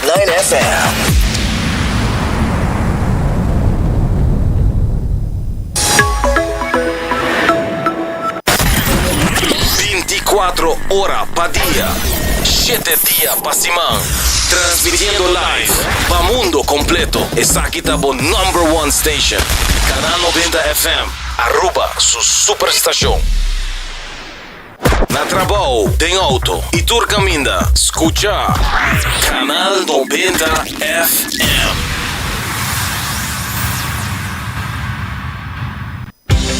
90.9 FM. Binticuatro ora pa dia, shete dia pa siman, transmitiendo live pa mundo completo. Esaki ta bo number one station, Canal 90 FM, Aruba su superstacion. Na trabou, den auto y tur caminda, scucha Canal 90 FM.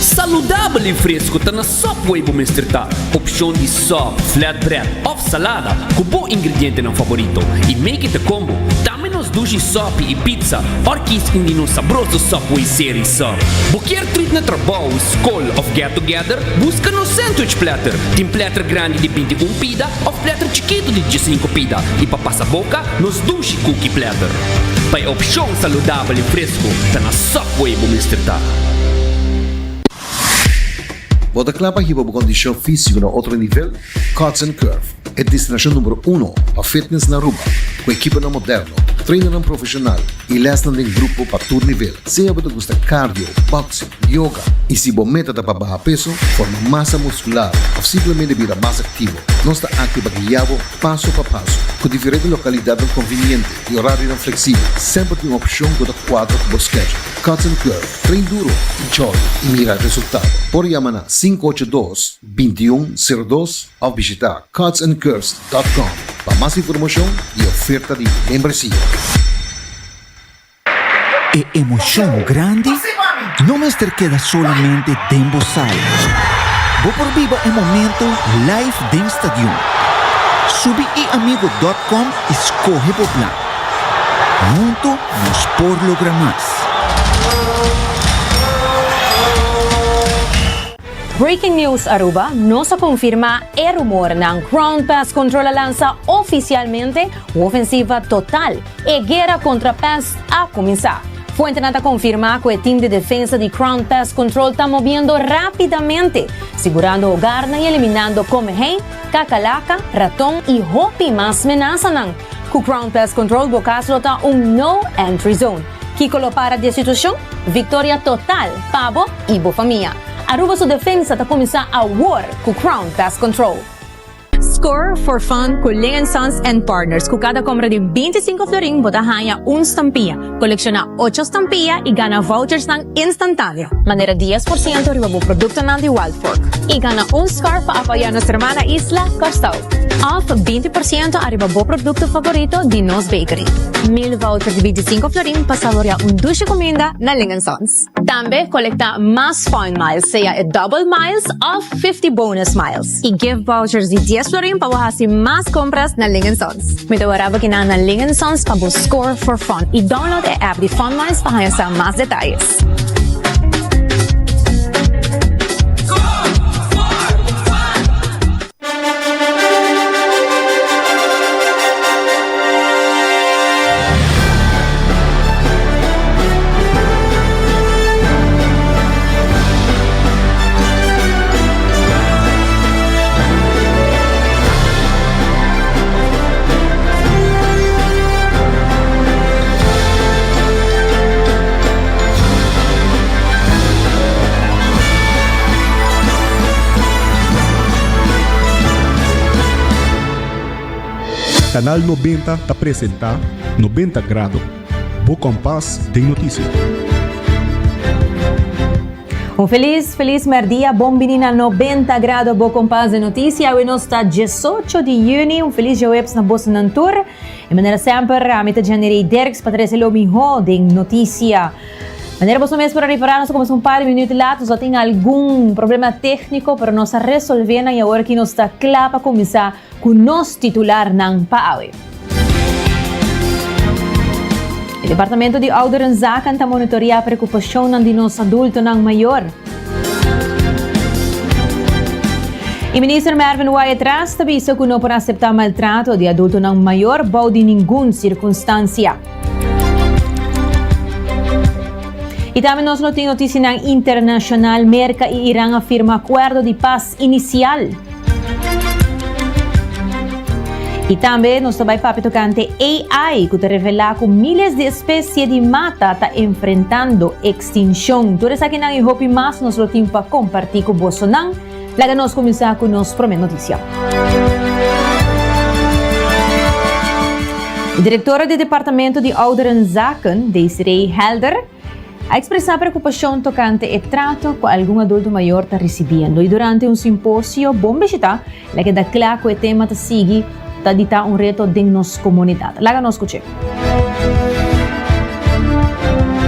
Saludabel y fresco ta na Subway bo mester ta. Opcion di sub, flatbread of salada cu bo ingredientenan favorito y make it a combo. Tambe nos dushi sopi y pizza or kies un di nos sabroso Subway Series sub. Bo kier treat na trabou, scol of get together? Busca nos sandwich platter. Tin platter grandi di 21 pida of platter chikito di 15 pida y pa pasa boca nos dushi cookie platter. Pa e opcion saludabel y fresco ta na Subway bo mester ta. Bo ta kla pa hiba bo kondishon físiko na otro nivel? Cuts and Curve, e destinashon numero uno pa fitness na Aruba, ku ekiponan moderno, trainernan profeshonal i lèsnan den grupo pa tur nivel. Sea bo ta gusta cardio, boxing, yoga i si bo meta ta pa baha peso, forma masa muskular òf simplemente bira mas aktivo, nos ta aki pa guia bo paso pa paso. Ku diferente lokalidatnan konviniente i orarionan fleksibel, semper tin un opshon ku ta kuadra ku bo schedule. Cuts and Curve, train duro, enjoy i mira resultado. Por yama na 582 2102 òf bishitá cutsandcurves dòt com pa mas informashon i oferta di membresia. E emocion grandi no mester keda solamente den bo sala. Bo por biba e momento live den stadion. Subi iamigo dot com y scoge bo plan. Hunto nos por logra mas. Breaking News Aruba, Nos a confirma e rumornan. Crown Pest Control a lansa oficialmente un ofensiva total. E guera contra pest a cuminsa. Fuentenan ta confirma cu e team di defensa di Crown Pest Control ta moviendo rapidamente, sigurando hogarnan y eliminando comehei, cacalaca, raton y hopi mas menasanan. Cu Crown Pest Control bo cas lo ta un no entry zone. Kico lo para di e situacion? Victoria total pa bo y bo famia. Aruba su defensa ta cuminsa awor cu Crown Pest Control. Score for fun cu Ling and Sons and Partners. Cu cada compra di 25 florin bo ta haña un stampia. Colecciona ocho stampia y gana vouchersnan instantaneo. Manera 10% riba bo productonan di Wild Fork. Y gana un scarf pa apoya nos hermana isla, Kòrsou. Of 20% ariba bo producto favorito di nos bakery. Mil voucher di 25 florin pa saborea un dushi cuminda na Ling and Sons. Tambe colecta mas Fun Miles, sea e Double Miles of 50 Bonus Miles. Y gift vouchers di 10 florin pa bo haci mas compras na Ling Sons. Mi ta wara bo kinan na Ling Sons pa bo score for fun. Y download e app di Fun Miles pa haña sa mas detayes. Canal 90 ta presenta 90 Grado, bo kompas den notisia. Un felis, felis merdia, bon bini na 90 Grado, bo kompas den notisia. Awe nos ta 18 di juni, un felis djaweps na bosonan tur. E manera semper, ami ta Janirey Dirks pa trece lo miho den notisia. Manera boso mes por a ripará, nos a kuminsá un par di minuut lat, nos a tin algun problema tékniko, pero nos a resolvé nan i awor aki nos ta kla pa kuminsá ku nos titularnan pa awe. E Departamento di Ouderenzaken ta monitoreá preokupashonnan di nos adultonan mayor. I Minister Mervin Wyatt-Ras ta bisa ku no por aseptá maltrato di adultonan mayor bou di ningun sirkunstansia. I tambe nos lo tin notisianan internashonal, Merka i Iran a firma akuerdo di pas inisial. Y tambe nos ta bay papia tocante AI cu ta revela cu miles di especie di mata ta enfrentando extincion. Tur esakinan y hopi mas nos lo tin pa comparti cu bosonan. Laga nos cuminsa cu nos prome noticia. E directora di Departamento di Ouderenzaken, Desiree Helder, a expresa preocupacion tocante e trato cu algun adulto mayor ta ricibiendo y durante un simposio bon bishita el a keda cla cu e tema ta sigui ta di ta un reto den nos comunidad. Laga nos scuch'e.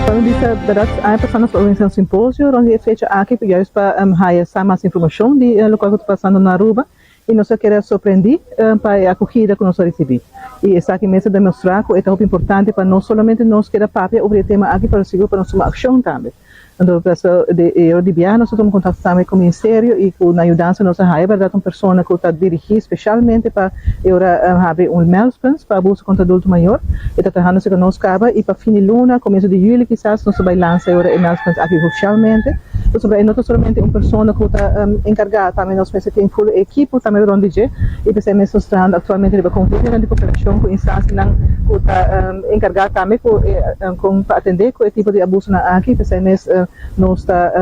Pa mi bisa berdad aña pasa nos a organisa un simposio rond di e fecha aki juist pa haya sa mas informacion di locual cu ta pasando na Aruba y nos a keda sorprendi pa e acogida cu nos a ricibi. Y esaki mes ta demostra cu e ta hopi importante pa no solamente nos keda papia over e tema aki pero sigur pa nos tuma accion tambe. Anto paso di e ora di biaha nos a tuma contacto tambe cu ministerio y cu nan yudansa nos a haya berdad un persona cu ta dirigi specialmente pa e ora habri un meldpunt pa abuso contra adulto mayor. E ta trahando cerca nos caba y pa fin di luna, comienzo di juli kisas nos ta bay lansa e ora e meldpunt aki oficialmente. Pasobra e no ta solamente un persona cu ta encarga, tambe nos mester tin full e ekipo tambe rond di dje y p'esey mes nos trahando actualmente riba convenionan di cooperacion cu instancianan cu ta encarga tambe cu con pa atende cu e tipo di abusonan aki. P'esey mes nos ta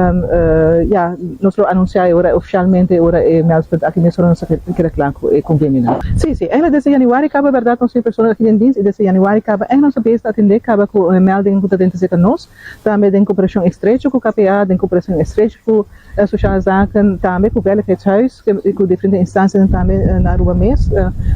ya nos lo anuncia e ora oficialmente e ora e meldpunt aki mes ora nos ta keda cla cu e convenionan. Si, si, eigenlijk desde januari caba berdad nos tin persona aki den dienst y desde januari caba eigenlijk nos ta bezig ta atende caba cu e meldingen cu ta drenta cerca nos. Tambe den koperashon estrecho ku KPA, den koperashon estrecho ku Sociale Zaken, tambe ku Veiligheidshuis, ku diferente instansianan tambe na Aruba mes,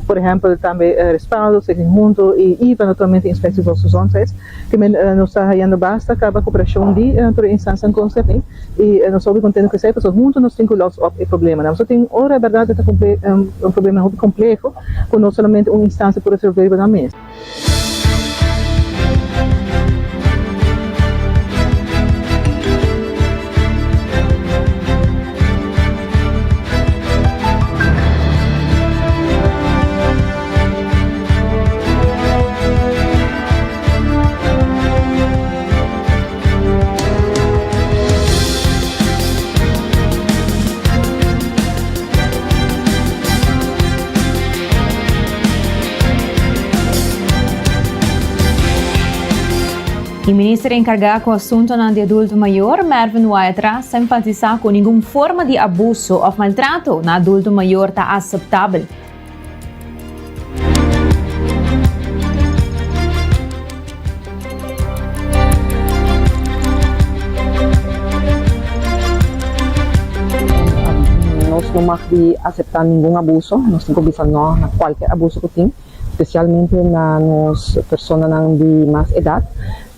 por ehèmpel tambe Respaldo, Stichting Hunto i iva naturalmente Inspectie Volksgezondheid. Ke men nos ta hayando basta kaba koperashon di tur e instansianan konserní i nos ta hopi kontento ku esei pasobra hunto nos tin ku los op e problemanan. Pasobra tin ora bèrdat e ta un problema hopi kompleho ku no solamente un instansia por resolve riba nan mes. E minister encarga cu asuntonan di adulto mayor, Mervin Wyatt-Ras, a enfatisa cu ningun forma di abuso of maltrato na adulto mayor ta aceptabel. Nos no mag di acepta ningun abuso, nos tin cu bisa no na cualkier abuso cu tin, specialmente na nos personanan di mas edad.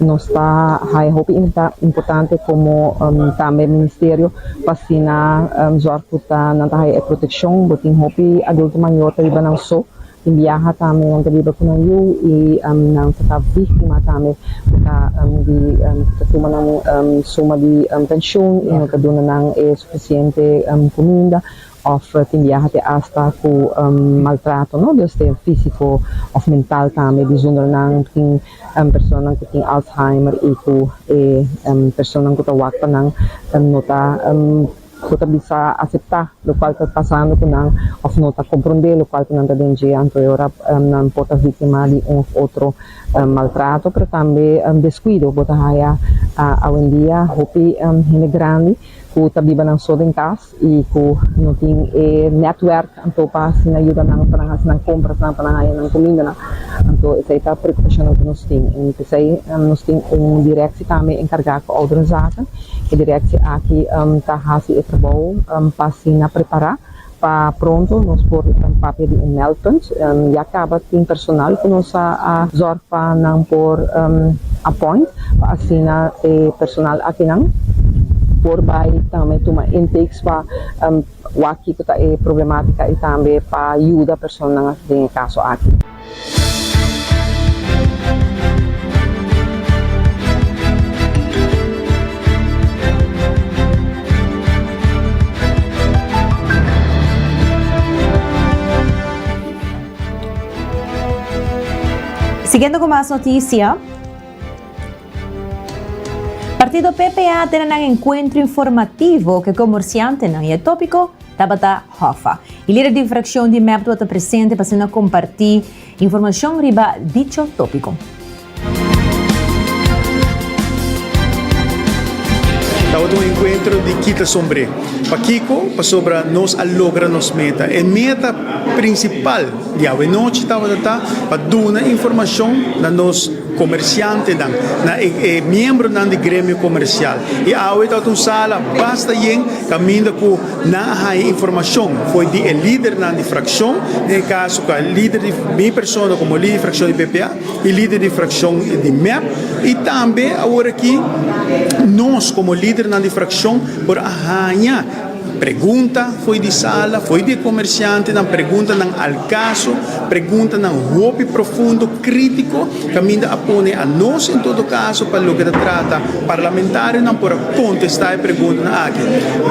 Nos ta haya hopi importante como tambe ministerio pa asina zorg cu ta nan ta haya e proteccion. Bo tin hopi adulto mayor ta biba nan so, tin biaha tambe nan ta biba cu nan yu y nan sa ta victima tambe cu ta di cu ta tuma nan suma di pensioen y no ta duna nan e suficiente cuminda. Of tin biaha te asta ku maltrato no, dus te físiko of mental tambe bijzonder nan tin personanan ku tin Alzheimer i ku e personanan ku ta wak pa nan no ta ku ta bisa aseptá lokual ta pasando ku nan of no ta komprondé lokual ku nan ta den dje anto e ora nan por ta víktima di un of otro maltrato pero tambe deskuido bo ta haya awendia hopi hende grandi ku ta biba nan so den kas. I ku no tin e netwerk anto pa asina yuda nan pa nan hasi nan komprasnan, pa nan haña nan kumindanan. Anto esei ta preokupashonnan ku nos tin. En p'esei nos tin un direksie tambe enkargá ku ouderenzaken. E direksie aki ta hasi e trabou pa asina prepará pa pronto nos por papia di un meldpunt. Ya kaba tin personal ku nos a zòrg pa nan por appoint pa asina e personal akinan por bai tambe tuma intakes pa wak kiko ta e problematica y tambe pa yuda personanan den e caso aki. Siguiendo cu mas noticia. Partido PPA tene nan encuentro informativo cu e comerciantenan y e topico. tabata Hoffa. E lider di fraccion di mep tabata presente pa asina comparti informacion riba dicho topico. Tabata un enkuentro di kita sombré. Pakiko? Pasobra nos a logra nos meta. E meta prinsipal di awenochi tabata ta pa duna informashon na nos komersiantenan, na e miembronan di gremio komersial. I awe tabata un sala basta yen kaminda ku nan a haña informashon for di e lidernan di frakshon, den e kaso ku a lider di mi persona komo lider di frakshon di PPA, i lider di frakshon di mep i tambe awor aki nos komo lidernan di frakshon por a haña pregunta fo'i di sala, fo'i di e komersiantenan, preguntanan al kaso, preguntanan hopi profundo, kritiko, kaminda a pone a nos en todo kaso pa loke ta trata parlamentarionan por a kontestá e preguntanan aki.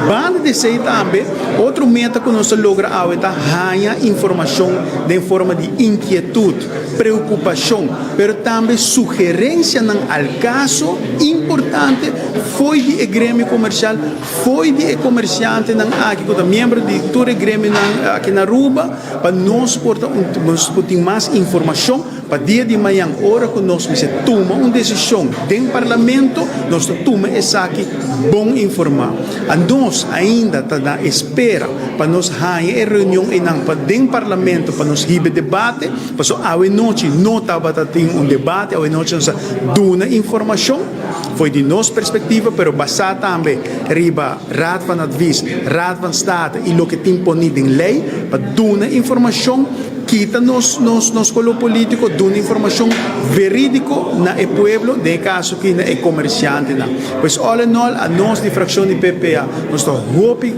Banda di esei tambe otro meta ku nos a logra awe ta haña informashon den forma di inkietut. preokupashon, pero tambe sugerensianan al kaso importante fo'i di e gremio komersial, fo'i di e komersiantenan aki ku ta miembro di tur e gremionan aki na Aruba, pa nos por ta un nos por tin mas informashon pa dia di mañan ora ku nos mester tuma un desishon den parlamento nos ta tuma esaki bon informá. Anos ainda ta na espera pa nos haña e reunion einan pa den parlamento pa nos hiba e debate, pasobra awe nochi no tabata tin un debate, awe nochi nos a duna informashon for di nos perspektiva pero basá tambe riba Raad van Advies, Raad van State i loke tin poni den lei pa duna informashon. Kita nos nos nos color politico, duna informacion veridico na e pueblo, den e caso aki na e comerciantenan. Pues all in all, anos di fraccion di PPA nos ta hopi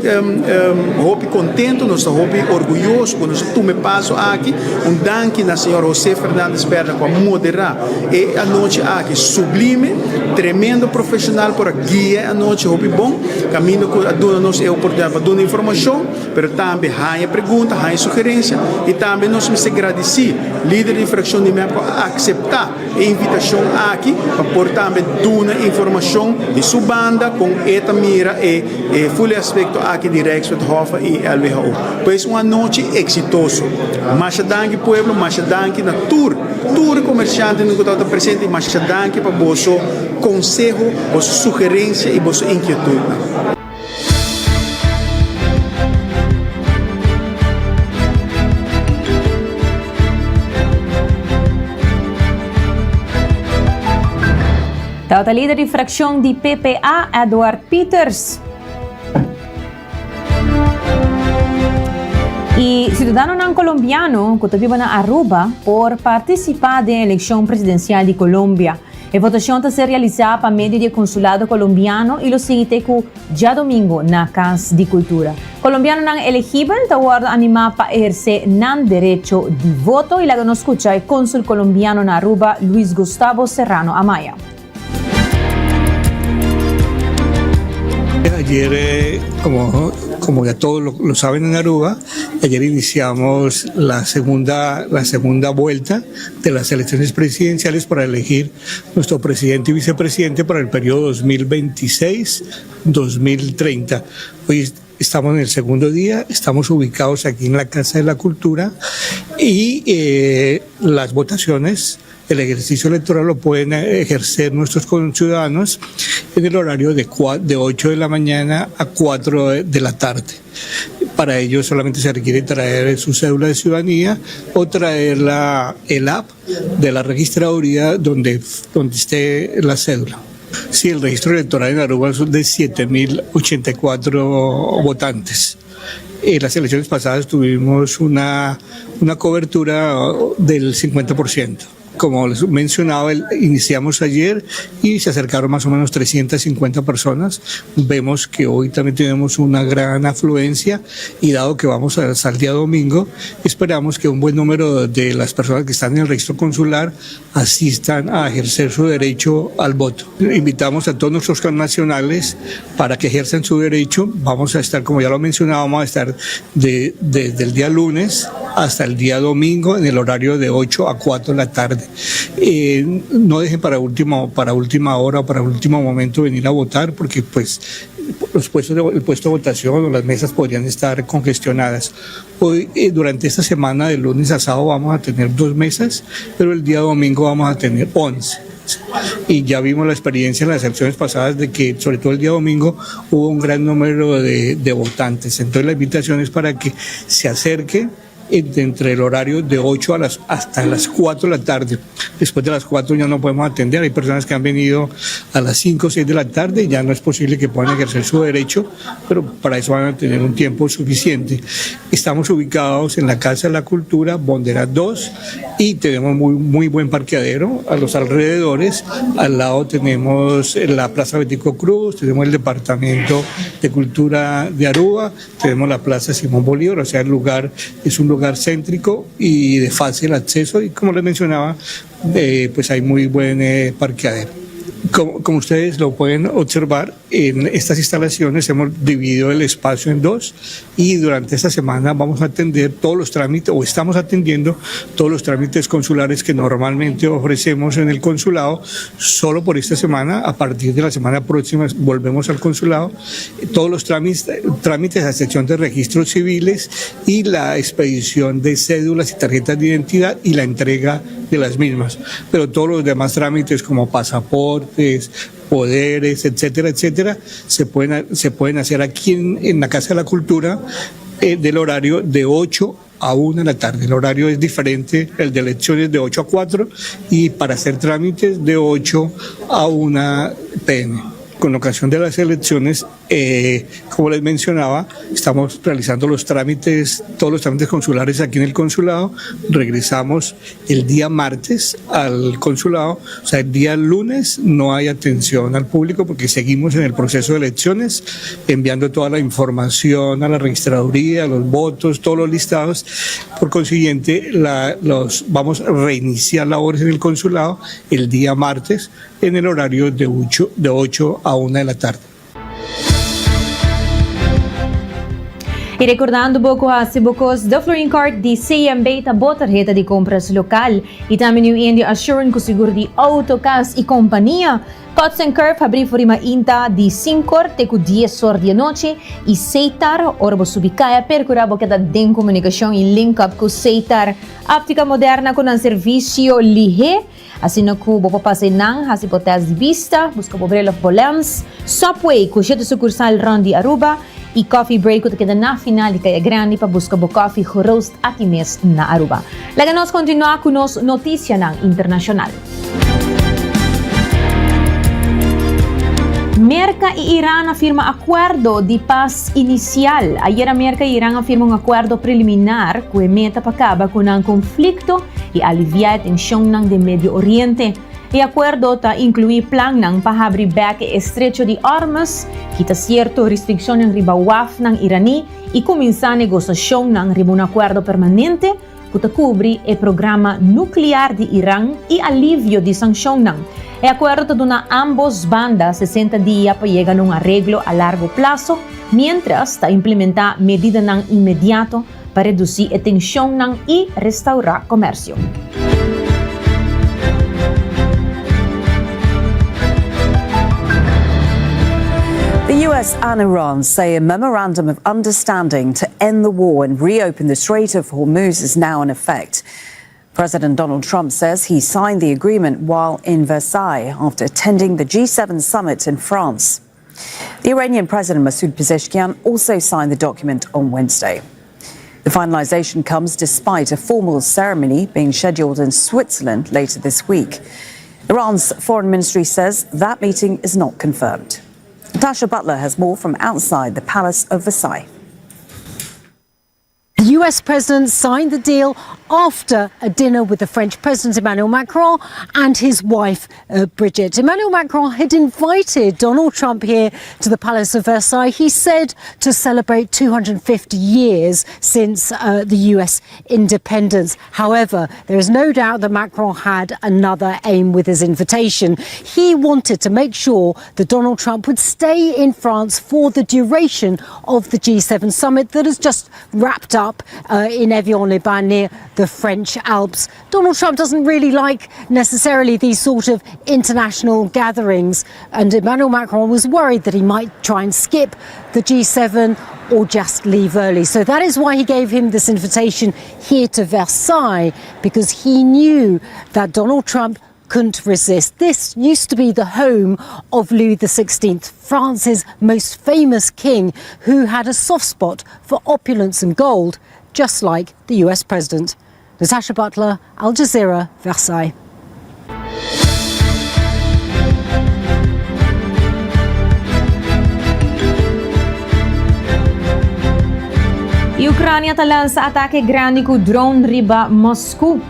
hopi contento, nos ta hopi orguyoso cu nos a tuma e paso aki. Un danki na señor Jose Fernandez Perna cu a modera e anochi aki sublime, tremendo profesional por a guia e anochi hopi bon, caminda cu a duna nos e oportunidad pa duna informacion. Pero tambe haña pregunta, haña sugerencia y tambe nos mester gradici lider di fraccion di mep cu a acepta e invitacion aki pa por tambe duna informacion di su banda con e ta mira e e ful aspecto aki di Rijkswet Hoffa y LWHO. Pues un anochi exitoso. Masha danki pueblo, masha danki na tur tur e comerciantenan cu tabata presente y masha danki pa boso conseho, boso sugerencia y boso inquietudnan. Tabata lider di fraccion di PPA, Edward Pieters. Y ciudadanonan colombiano cu ta biba na Aruba por participa den eleccion presidencial di Colombia. E votacion ta ser realisa pa medio di e Consulado Colombiano y lo sigui te cu djadomingo na Cas di Cultura. Colombianonan elegibel ta wordo anima pa eherce nan derecho di voto y laga nos scucha e Consul Colombiano na Aruba, Luis Gustavo Serrano Amaya. Ayer, como, como ya todos lo, lo saben en Aruba, ayer iniciamos la segunda, la segunda vuelta de las elecciones presidenciales para elegir nuestro presidente y vicepresidente para el periodo 2026-2030. Hoy estamos en el segundo día, estamos ubicados aquí en la Casa de la Cultura y eh, las votaciones el ejercicio electoral lo pueden ejercer nuestros ciudadanos en el horario de, de 8 de la mañana a 4 de la tarde. Para ello solamente se requiere traer su cédula de ciudadanía o traer la, el app de la registraduría donde, donde esté la cédula. Sí, el registro electoral en Aruba es de 7.084 votantes. En las elecciones pasadas tuvimos una, una cobertura del 50%. Como les mencionaba, iniciamos ayer y se acercaron más o menos 350 personas. Vemos que hoy también tenemos una gran afluencia y dado que vamos hasta el día domingo, esperamos que un buen número de las personas que están en el registro consular asistan a ejercer su derecho al voto. Invitamos a todos nuestros connacionales para que ejerzan su derecho. Vamos a estar, como ya lo mencionaba, vamos a estar de, desde el día lunes hasta el día domingo en el horario de 8 a 4 de la tarde. Eh, no dejen para último, para última hora o para último momento venir a votar porque pues los puestos de, el puesto de votación o las mesas podrían estar congestionadas. Hoy, eh, durante esta semana, de lunes a sábado, vamos a tener dos mesas, pero el día domingo vamos a tener 11. Y ya vimos la experiencia en las elecciones pasadas de que, sobre todo el día domingo, hubo un gran número de, de votantes. Entonces la invitación es para que se acerquen entre el horario de 8 a las, hasta las 4 de la tarde. Después de las 4 ya no podemos atender. Hay personas que han venido a las 5 o 6 de la tarde y ya no es posible que puedan ejercer su derecho, pero para eso van a tener un tiempo suficiente. Estamos ubicados en la Casa de la Cultura, Bondera 2, y tenemos muy, muy buen parqueadero a los alrededores. Al lado tenemos la Plaza Betico Cruz, tenemos el Departamento de Cultura de Aruba, tenemos la Plaza Simón Bolívar, o sea, el lugar es un lugar céntrico y de fácil acceso y como les mencionaba, eh, pues hay muy buen eh, parqueadero. Como, como ustedes lo pueden observar, en estas instalaciones hemos dividido el espacio en dos y durante esta semana vamos a atender todos los trámites o estamos atendiendo todos los trámites consulares que normalmente ofrecemos en el consulado solo por esta semana. A partir de la semana próxima volvemos al consulado. Todos los trámites, trámites a excepción de registros civiles y la expedición de cédulas y tarjetas de identidad y la entrega de las mismas. Pero todos los demás trámites como pasaportes, poderes, etcétera, etcétera, se pueden, se pueden hacer aquí en, en la Casa de la Cultura eh, del horario de 8 a 1 de la tarde. El horario es diferente, el de elecciones de 8 a 4 y para hacer trámites de 8 a 1 pm con ocasión de las elecciones, eh, como les mencionaba, estamos realizando los trámites, todos los trámites consulares aquí en el consulado. Regresamos el día martes al consulado, o sea, el día lunes no hay atención al público porque seguimos en el proceso de elecciones, enviando toda la información a la registraduría, los votos, todos los listados. Por consiguiente, la, los, vamos a reiniciar labores en el consulado el día martes en el horario de 8, de 8 a 1 de la tarde. Y recordando bo cu haci bo cos, The Florin Card di CMB ta bo tarheta di compras local. Y tambe New India Assurance cu seguro di auto, cas y compania. Cuts and Curve habri for di mainta di cincor te cu dies or di anochi y Seitar ora bo subi caya percura bo keda den comunicacion y link up cu Seitar. Optica Moderna cu nan servicio lihe. Asina ku bo por pasa einan, hasi bo tèst di bista, buska bo bril òf bo lèns. Subway, ku shete sukursal rònt di Aruba, i Coffee Break ku ta keda na final di Kaya Grandi pa buska bo kòfi geroost aki mes na Aruba. Laga nos kontinuá ku nos notisianan internashonal. Merka i Iran a firma akuerdo di pas inisial. Ayera Merka i Iran a firma un akuerdo preliminar ku e meta pa kaba ku nan konflikto i aliviá e tenshonnan den Medio Oriente. E akuerdo ta inkluí plannan pa habri bèk e Estrecho di Hormuz, kita sierto restrikshonnan riba wafnan iraní i kuminsá negosashonnan riba un akuerdo permanente ku ta kubri e programa nuklear di Iran i alivio di sanshonnan. E akuerdo ta duna ámbos banda sesenta dia pa yega na un areglo a largo plaso, miéntras ta implementá medidanan inmediato pa redusí e tenshonnan i restaurá komersio. The US and Iran say a memorandum of understanding to end the war and reopen the Strait of Hormuz is now in effect. President Donald Trump says he signed the agreement while in Versailles after attending the G7 summit in France. The Iranian President Masoud Pezeshkian also signed the document on Wednesday. The finalization comes despite a formal ceremony being scheduled in Switzerland later this week. Iran's foreign ministry says that meeting is not confirmed. Natasha Butler has more from outside the Palace of Versailles. The US president signed the deal after a dinner with the French President Emmanuel Macron and his wife, uh, Brigitte. Emmanuel Macron had invited Donald Trump here to the Palace of Versailles, he said, to celebrate 250 years since uh, the US independence. However, there is no doubt that Macron had another aim with his invitation. He wanted to make sure that Donald Trump would stay in France for the duration of the G7 summit that has just wrapped up uh, in Evian-les-Bains near the French Alps. Donald Trump doesn't really like necessarily these sort of international gatherings, and Emmanuel Macron was worried that he might try and skip the G7 or just leave early. So that is why he gave him this invitation here to Versailles, because he knew that Donald Trump couldn't resist. This used to be the home of Louis XVI, France's most famous king, who had a soft spot for opulence and gold, just like the US president. Natasha Butler, Al Jazeera, Versailles. Y Ucrania ta lansa atake grandi cu drone riba Moscu.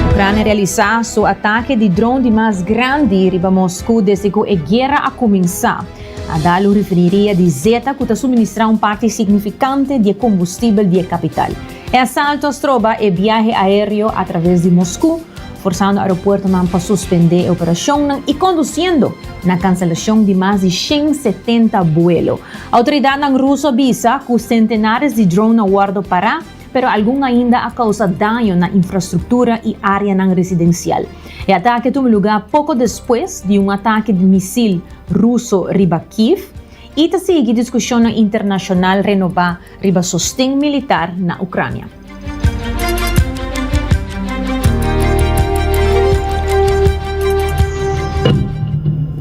Ucrania a realisa su atake di drone di mas grandi riba Moscu desde cu e guera a cuminsa. A dal un refineria di zeta cu ta suministra un parti significante di e combustibel di e capital. E asalto a stroba e biahe aereo a traves di Moscu, forzando aeropuertonan pa suspende e operacionnan y conduciendo na cancelacion di mas di 170 buelo. Autoridadnan ruso a bisa cu centenares di drone a wordo para, pero algun ainda a causa daño na infrastructura y areanan residencial. E atake tuma luga poco despues di un atake di misil ruso riba Kiev y ta sigui discusionnan internacional renoba riba sosten militar na Ucrania.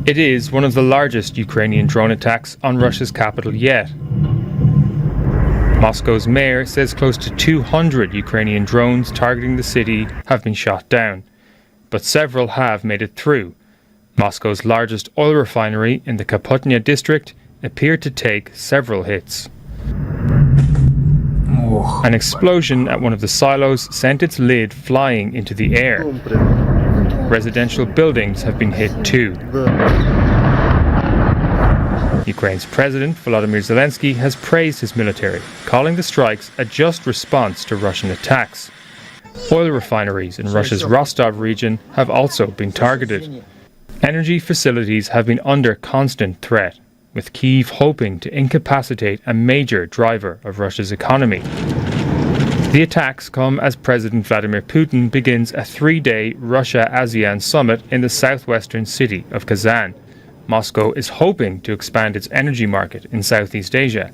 It is one of the largest Ukrainian drone attacks on Russia's capital yet. Moscow's mayor says close to 200 Ukrainian drones targeting the city have been shot down, but several have made it through. Moscow's largest oil refinery in the Kapotnya district appeared to take several hits. An explosion at one of the silos sent its lid flying into the air. Residential buildings have been hit too. Ukraine's president, Volodymyr Zelensky, has praised his military, calling the strikes a just response to Russian attacks. Oil refineries in Russia's Rostov region have also been targeted. Energy facilities have been under constant threat, with Kyiv hoping to incapacitate a major driver of Russia's economy. The attacks come as President Vladimir Putin begins a three day Russia ASEAN summit in the southwestern city of Kazan. Moscow is hoping to expand its energy market in Southeast Asia.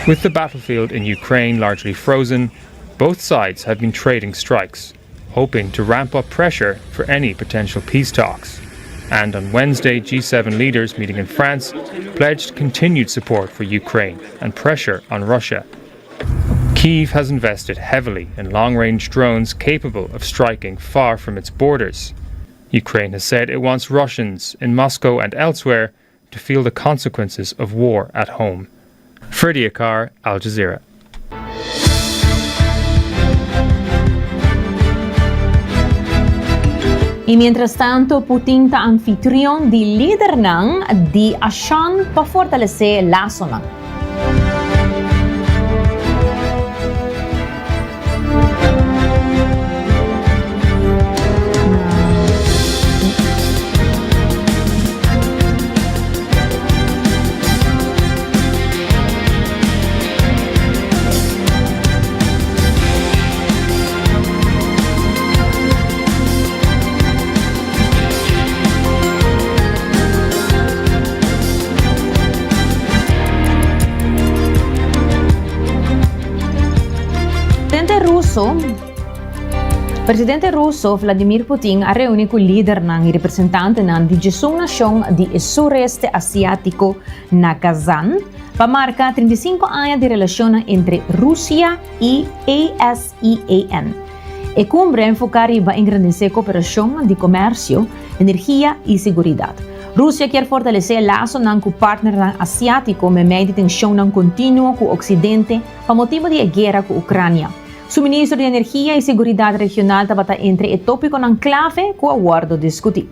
With the battlefield in Ukraine largely frozen, both sides have been trading strikes, hoping to ramp up pressure for any potential peace talks. And on Wednesday, G7 leaders meeting in France pledged continued support for Ukraine and pressure on Russia. Kyiv has invested heavily in long range drones capable of striking far from its borders. Ukraine has said it wants Russians in Moscow and elsewhere to feel the consequences of war at home. Ferdi Akar, Al Jazeera. Y mientras tanto, Putin ta anfitrion di lidernan di ASEAN pa fortalece lasonan. Presidente ruso Presidente ruso Vladimir Putin a reuni cu lidernan y representantenan di djesun nacion di e sureste asiatico na Kazan pa marca 35 aña di relacionnan entre Rusia y ASEAN. E cumbre a enfoca riba engrandece cooperacion di comercio, energia y seguridad. Rusia kier fortalece e lasonan cu partnernan asiatico memey di tensionnan continuo cu Occidente pa motibo di e guera cu Ucrania. Suministro di energia y seguridad regional tabata entre e topiconan clave cu a wordo discuti.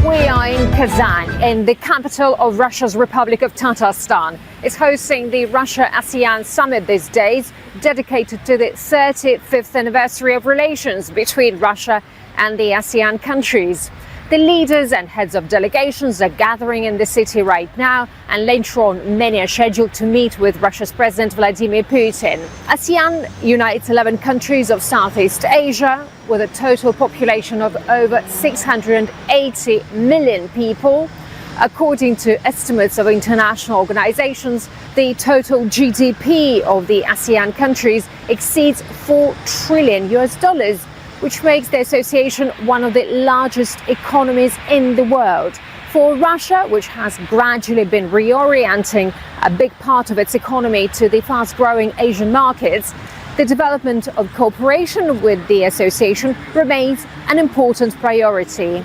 We are in Kazan, in the capital of Russia's Republic of Tatarstan. It's hosting the Russia ASEAN summit these days, dedicated to the 35th anniversary of relations between Russia and the ASEAN countries. The leaders and heads of delegations are gathering in the city right now, and later on, many are scheduled to meet with Russia's President Vladimir Putin. ASEAN unites 11 countries of Southeast Asia with a total population of over 680 million people. According to estimates of international organizations, the total GDP of the ASEAN countries exceeds 4 trillion US dollars, which makes the association one of the largest economies in the world. For Russia, which has gradually been reorienting a big part of its economy to the fast growing Asian markets, the development of cooperation with the association remains an important priority.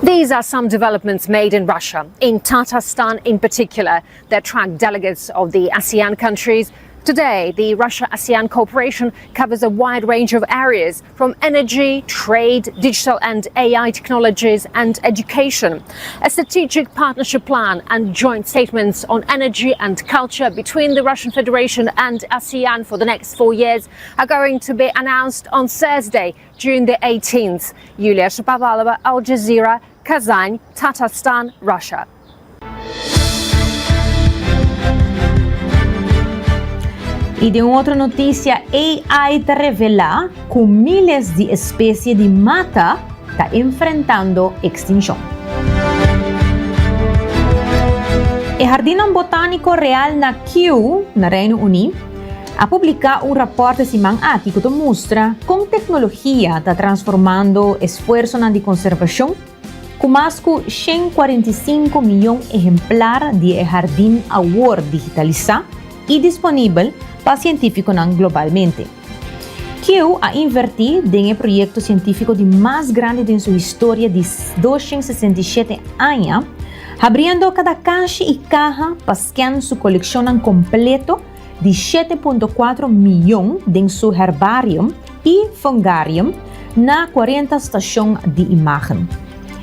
These are some developments made in Russia, in Tatarstan in particular, that attract delegates of the ASEAN countries Today, the Russia ASEAN cooperation covers a wide range of areas from energy, trade, digital and AI technologies, and education. A strategic partnership plan and joint statements on energy and culture between the Russian Federation and ASEAN for the next four years are going to be announced on Thursday, June the 18th. Yulia Shapovalova, Al Jazeera, Kazan, Tatarstan, Russia. Y den un otro noticia, AI ta revela cu miles di especie di mata ta enfrentando extincion. E Hardinnan Botanico Real na Kew, na Reino Uni, a publica un rapport e siman aki cu ta mustra con tecnologia ta transformando esfuerzonan di conservacion Ku mas ku 145 miyon ehemplar di e hardin awor digitalisá i disponibel pa sientífikonan globalmente. Kew a invertí den e proyekto sientífiko di mas grandi den su historia di 267 aña, habriendo kada kashi i kaha pa scan su kolekshonnan kompleto di 7.4 miyon den su herbarium i fungarium na 40 stashon di imágen.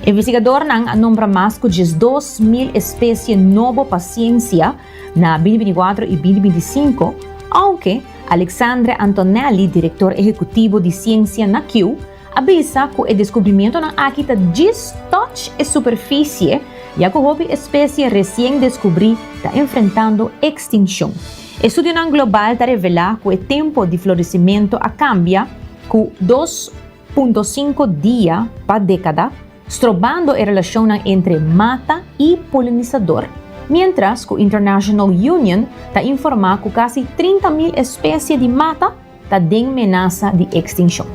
Investigadornan a nombra mas ku 12,000 espesie nobo pa siensia na 2024 i 2025, ounke Alexandre Antonelli, direktor ehekutivo di siensia na Kew, a bisa ku e deskubrimentonan aki ta djis touch e superfisie ya ku hopi espesie resien deskubrí ta enfrentando ekstinshon. Estudionan global ta revelá ku e tempu di floresimentu a kambia ku 2.5 dia pa dékada, strobando e relashonnan entre mata i polinisador, miéntras ku International Union ta informá ku kasi 30,000 espesie di mata ta den menasa di extincion.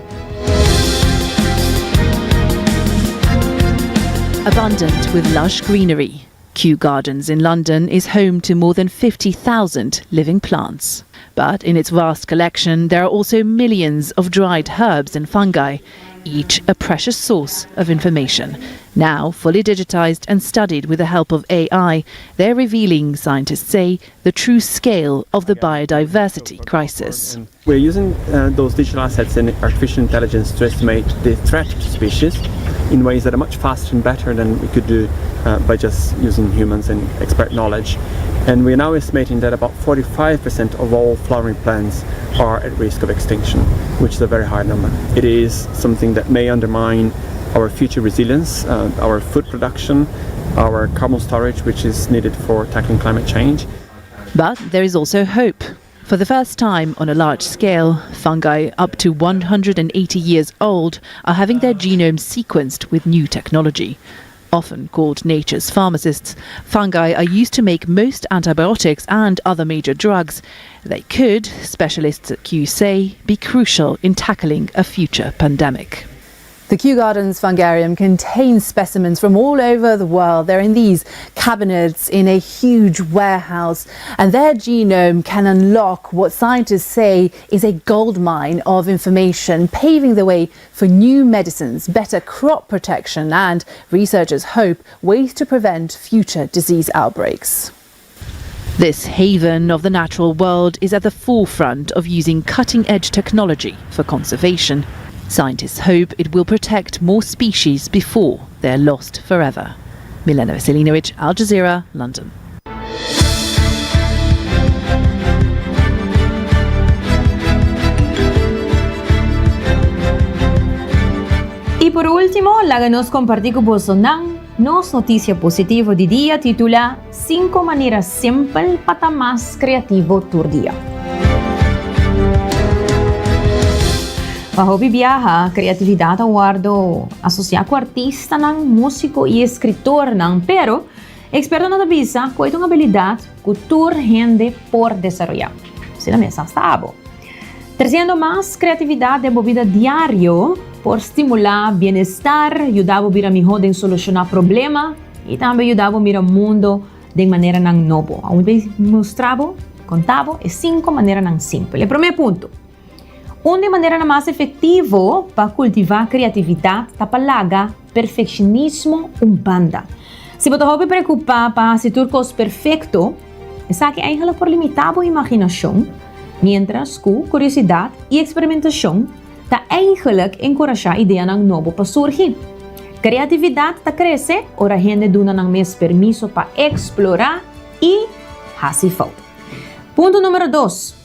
Abundant with lush greenery, Kew Gardens in London is home to more than 50,000 living plants. But in its vast collection, there are also millions of dried herbs and fungi, each a precious source of information. Now, fully digitized and studied with the help of AI, they're revealing, scientists say, the true scale of the biodiversity crisis. We're using uh, those digital assets and artificial intelligence to estimate the threat to species in ways that are much faster and better than we could do uh, by just using humans and expert knowledge. And we're now estimating that about 45% of all flowering plants are at risk of extinction, which is a very high number. It is something that may undermine our future resilience, uh, our food production, our carbon storage, which is needed for tackling climate change. But there is also hope. For the first time on a large scale, fungi up to 180 years old are having their genomes sequenced with new technology. Often called nature's pharmacists, fungi are used to make most antibiotics and other major drugs. They could, specialists at Kew say, be crucial in tackling a future pandemic. The Kew Gardens Fungarium contains specimens from all over the world. They're in these cabinets in a huge warehouse, and their genome can unlock what scientists say is a goldmine of information, paving the way for new medicines, better crop protection, and researchers hope ways to prevent future disease outbreaks. This haven of the natural world is at the forefront of using cutting edge technology for conservation. Scientists hope it will protect more species before they're lost forever. Milena Veselinovic, Al Jazeera, London. Y por por último, laga nos kompartí ku bosonan nos notisia positivo di dia titulá Sinku manera simpel pa ta mas kreativo tur dia. Pa hopi biaha, kreatividat a wòrdu asosiá ku artistanan, músiko i eskritornan, pero ekspertonan ta bisa ku e ta un abilidat ku tur hende por desaroyá. Asina mes asta abo. Tresiendo mas kreatividat den bo bida diario por stimulá bienestar, yuda bo bira mihó den solushoná problema i tambe yuda bo mira mundo den maneranan nobo. Awor mi ta mustra bo, konta bo e sinku maneranan simpel. E promé punto, Un di e maneranan mas efektivo pa kultivá kreatividat ta pa laga perfekshonismo un banda. Si bo ta hopi preokupá pa hasi tur kos perfekto, esaki eigenlik por limitá bo imaginashon, miéntras ku kuriosidat i eksperimentashon ta eigenlik enkurashá ideanan nobo pa surgi. Kreatividat ta krese ora hende duna nan mes permiso pa eksplorá i hasi fout. Punto numero dos.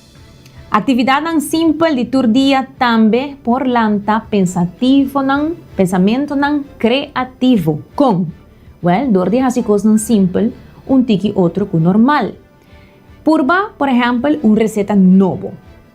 Aktividatnan simpel di tur dia tambe por lanta pensativonan, pensamentonan kreativo. Kon? Wèl, dor di hasi kosnan simpel un tiki otro ku normal. Purba, por ehèmpel, un reseta nobo.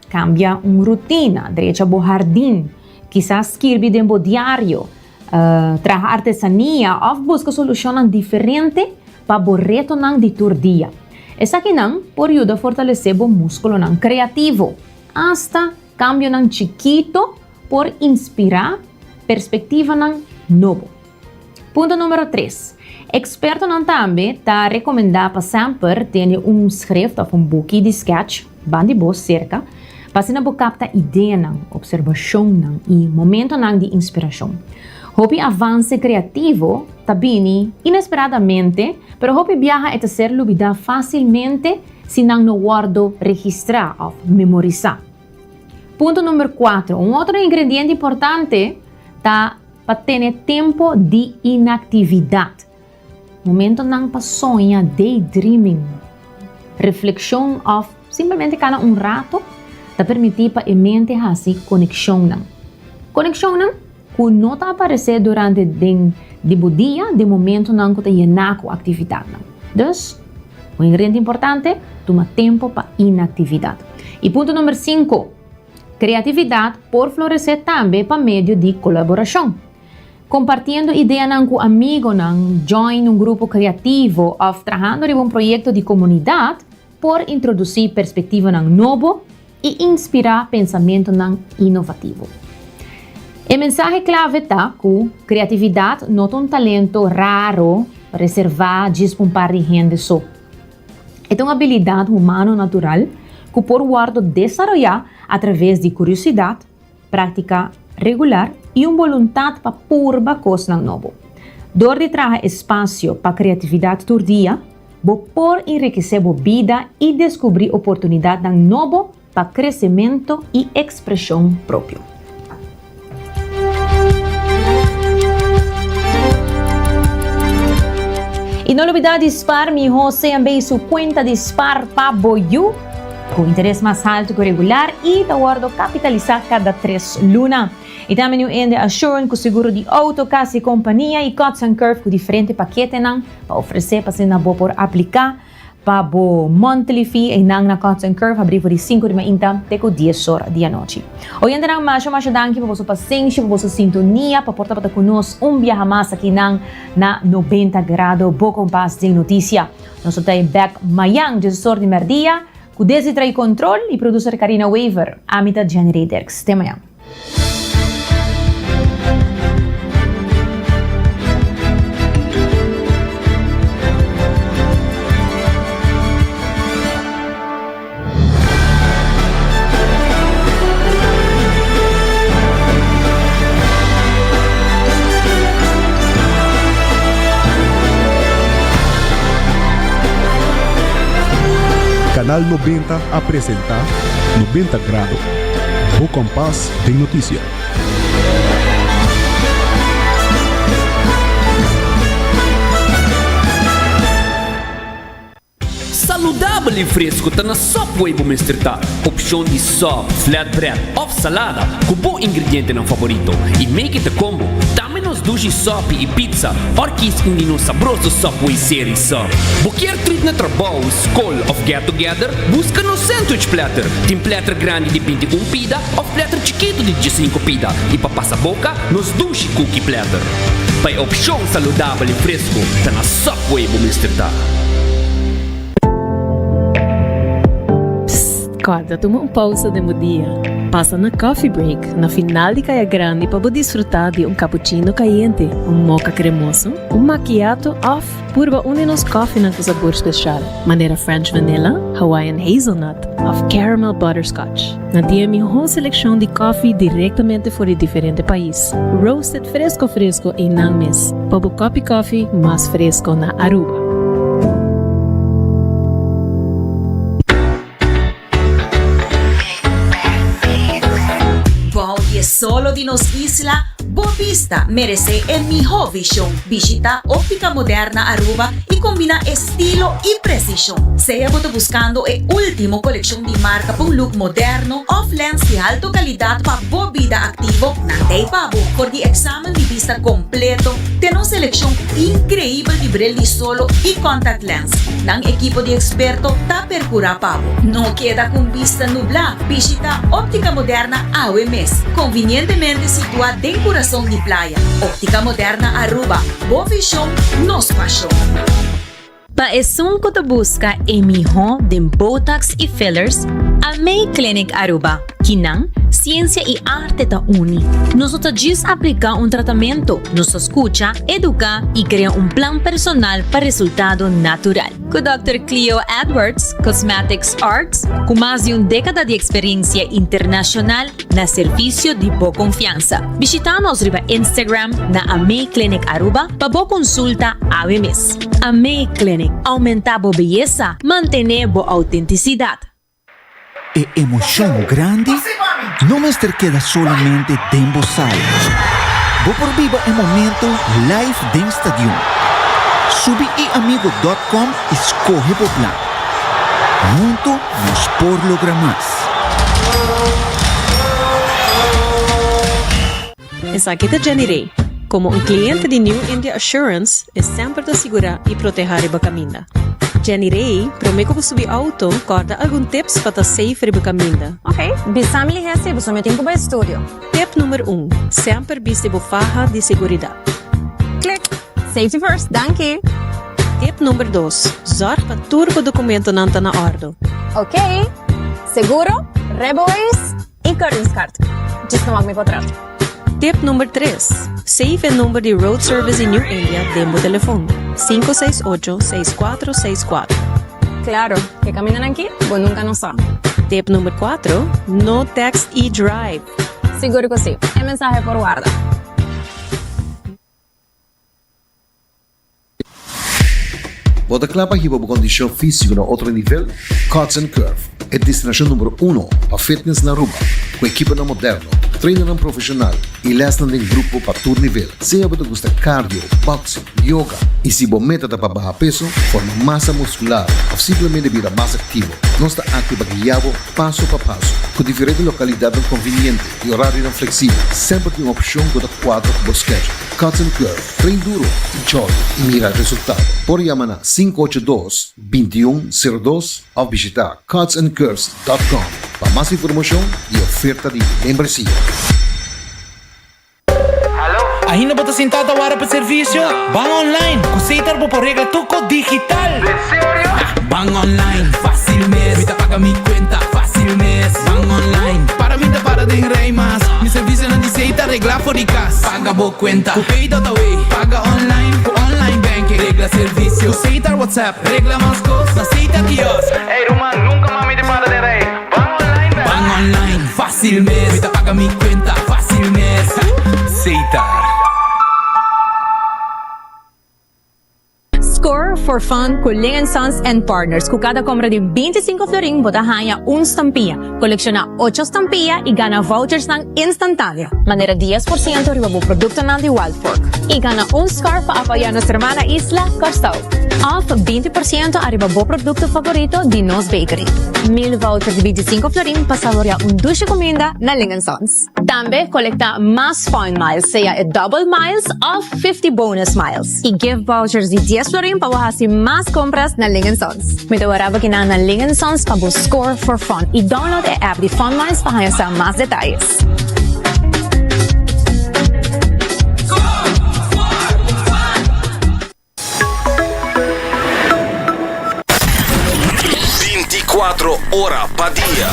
Kambia un rutina, drecha bo hardin, kisas skirbi den bo diario, traha artesania òf buska solushonnan diferente pa bo retonan di tur dia. Esakinan por yuda fortalesé bo múskulonan kreativo. Asta kambionan chikito por inspirá perspektivanan nobo. Punto número tres, Ekspertonan tambe ta rekomendá pa semper tene un schrift òf un buki di sketch ban di bo serka pa asina bo kapta ideanan, opservashonnan i momentonan di inspirashon. Hopi avanse kreativo ta bini inesperadamente, pero hopi biaha e ta ser lubidá fásilmente si nan no wòrdu registrá òf memorisá. Punto number kuater, Un otro ingrediente importante ta pa tene tempu di inaktividat. Momentonan pa soña, daydreaming, reflekshon òf simplemente kana un rato ta permití pa e mente hasi konekshonnan. Konekshonnan ku no ta aparesé durante den di bo dia den momentonan ku ta yená ku aktividatnan. Dus, un ingrediente importante, tuma tempu pa inaktividat. I punto number sinku, kreatividat por floresé tambe pa medio di kolaborashon. Kompartiendo ideanan ku amigonan, join un grupo kreativo òf trahando riba un proyekto di komunidat por introdusí perspektivanan nobo i inspirá pensamentunan inovativo. E mensahe klave ta ku kreatividat no ta un talento raro reservá djis pa un par di hende so. E ta un abilidat humano natural ku por wòrdu desaroyá atraves di kuriosidat, Práktika regular i un boluntat pa purba kosnan nobo. Dor di traha espasio pa kreatividat tur dia, bo por enrikesé bo bida i deskubrí oportunidatnan nobo pa kresementu i ekspreshon propio. I no lubidá di spar mihó CMB su kuenta di spar pa bo yu. Ku interes mas haltu ku regular i ta wòrdu kapitalisá kada tres luna. I tambe New India Assurance ku seguro di outo, kas i kompania i Cuts and Curve ku diferente paketenan pa ofresé pa asina bo por apliká pa bo monthly fee einan na Cuts and Curve habrí for di sinku di mainta te ku dies or di anochi. Oyentenan masha masha danki pa boso pasenshi, pa boso sintonia, pa por tabata ku nos un biaha mas akinan na 90 Grado Bo Kompas den Notisia. Nos lo ta e bek mayan djesesor di merdia ku Desi tra'i control i producer Karina Wever. Ami ta Jenny Rey-Dirks. Te mayan. Canal 90 a presenta 90 Grado, bo kompas den notisia. Saludabel i fresco ta na Subway bo mester ta. Opcion di sub, flatbread of salada cu bo ingredientenan favorito y make it a combo. Tambe. nos dushi sopi y pizza or kies un di nos sabroso Subway Series sub. Bo kier treat na trabou, scol of get together? Busca nos sandwich platter. Tin platter grandi di 21 pida of platter chikito di 15 pida. Y pa pasa boca, nos dushi cookie platter. Pa e opcion saludabel y fresco, ta na Subway bo mester ta. Psst, corda tuma un pausa den bo dia. Pasa na Coffee Break na final di Caya Grandi pa bo disfruta di un cappuccino cayente, un mocha cremoso, un macchiato of purba un di nos koffienan cu sabor special, manera French Vanilla, Hawaiian Hazelnut of Caramel Butterscotch. Nan tin e mihó seleccion di koffie directamente for di diferente pais, roasted fresco fresco einan mes, pa bo kopi koffie mas fresco na Aruba. Bou di e solo di nos isla, bo bista meresé e mihó vishon. Bishita Óptica Moderna Aruba i kombiná estilo i presishon. Sea bo ta buskando e último kolekshon di marka pa un look moderno òf lens di alto kalidat pa bo bida aktivo, nan ta ei pa bo. For di eksamen di bista kompleto te nos selekshon inkreibel di bril di solo i contact lens, nan ekipo di eksperto ta percura pa bo. No keda cu un bista nubla, bishita Optica Moderna awe mes. Convinientemente situa den curason di Playa. Optica Moderna Aruba, bo vision, nos pasion. Pa esun cu ta busca e miho den Botox y fillers, Amei Clinic Aruba. Kinan, ciencia y arte ta uni. Nos no ta djis aplica un tratamento, nos ta scucha, educa y crea un plan personal pa resultado natural. Ku Dòkter Cleo Edwards, Cosmetics Arts, ku mas di un dékada di eksperensia internashonal na servisio di bo konfiansa. Bishitá nos riba Instagram na Amei Clinic Aruba pa bo konsulta awe mes. Amei Clinic, oumentá bo beyesa, mantené bo outentisidat. E emocion grandi no mester keda solamente den bo sala. Bo por biba e momento live den stadion. Subi iamigo dot com y scoge bo plan. Hunto nos por logra mas. Esaki ta Jenny Rey. Komo un kliente di New India Assurance, e semper ta sigurá i protehá riba kaminda. Jenny Rey, promé ku bo subi outo, kòrda algun tips pa ta safe riba kaminda. Ok, bisa mi lihé si boso mi tin ku bai studio. Tip number un, Semper bisti bo faha di seguridat. Klik! Safety first, danki! Tip number dos, Zòrg pa tur bo dokumentonan ta na òrdu. Ok, seguro, rijbewijs i keurigskaart. Djis no wak mi potret. Tip number tres, Save e number di Road Service di New India den bo telefon, 568 6464. Claro, ke camindanan aki bo nunca no sa. Tip number cuatro, No text i drive. Sigur cu si, e mensahe por warda. Bo ta kla pa hiba bo kondishon físiko na otro nivel? Cuts and Curve, e destinashon numero uno pa fitness na Aruba, ku ekiponan moderno, trainernan profeshonal i lèsnan den grupo pa tur nivel. Sea bo ta gusta cardio, boxing, yoga i si bo meta ta pa baha peso, forma masa muskular òf simplemente bira mas aktivo, nos ta aki pa guia bo paso pa paso. Ku diferente lokalidatnan konviniente i orarionan fleksibel, semper tin un opshon ku ta kuadra ku bo schedule. Cuts and Curve, train duro i jòi i mira resultado. Por yama na 582 21 02 òf bishitá cutsandcurves dòt com pa mas informashon di oferta di membresia. Ainda bo ta sintá ta wara pa servisio? Ban online! Ku Setar bo por regla tur kos digital! Ban online, fácil mes! Mi ta paga mi kuenta, fácil mes! Ban online, para mi ta para den rij mas! Mi servisionan di Setar reglá for di kas! Paga bo kuenta ku Pay.awe, paga online ku online banking, regla servisio ku Setar WhatsApp, regla mas kos na Setar kiosk. Ey ruman, nunka mas mi ta para den rij! Ban online bèk! Ban online, fácil mes! Mi ta paga mi kuenta, fácil mes! Setar. Score for. for Fun cu Ling Sons and Partners. Cu cada compra di 25 florin, bo ta haya un stampia. Colecciona 8 stampia y gana vouchers nan instantaneo. Manera 10% riba bo productonan di Wild Pork. Y gana un scarf pa apoya nos hermana isla, Corsou. Of 20% ariba bo producto favorito di Nos Bakery. 1000 vouchers di 25 florin pa saborea un dushi cuminda na Ling Sons. Tambe colecta mas Fun Miles, sea e double miles of 50 bonus miles. Y gift vouchers di 10 florin pa haci mas compras na Ling Sons. Mi ta warda bo na Ling Sons pa score for fun. Y download e app di Fun Miles pa haya mas detaye. 24 ora pa dia,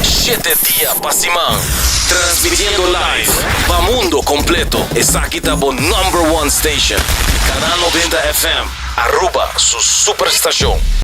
7 dia pa siman. Transmitiendo live pa mundo completo. Esaki ta bo number one station. Canal 90 FM, Aruba, su superstacion.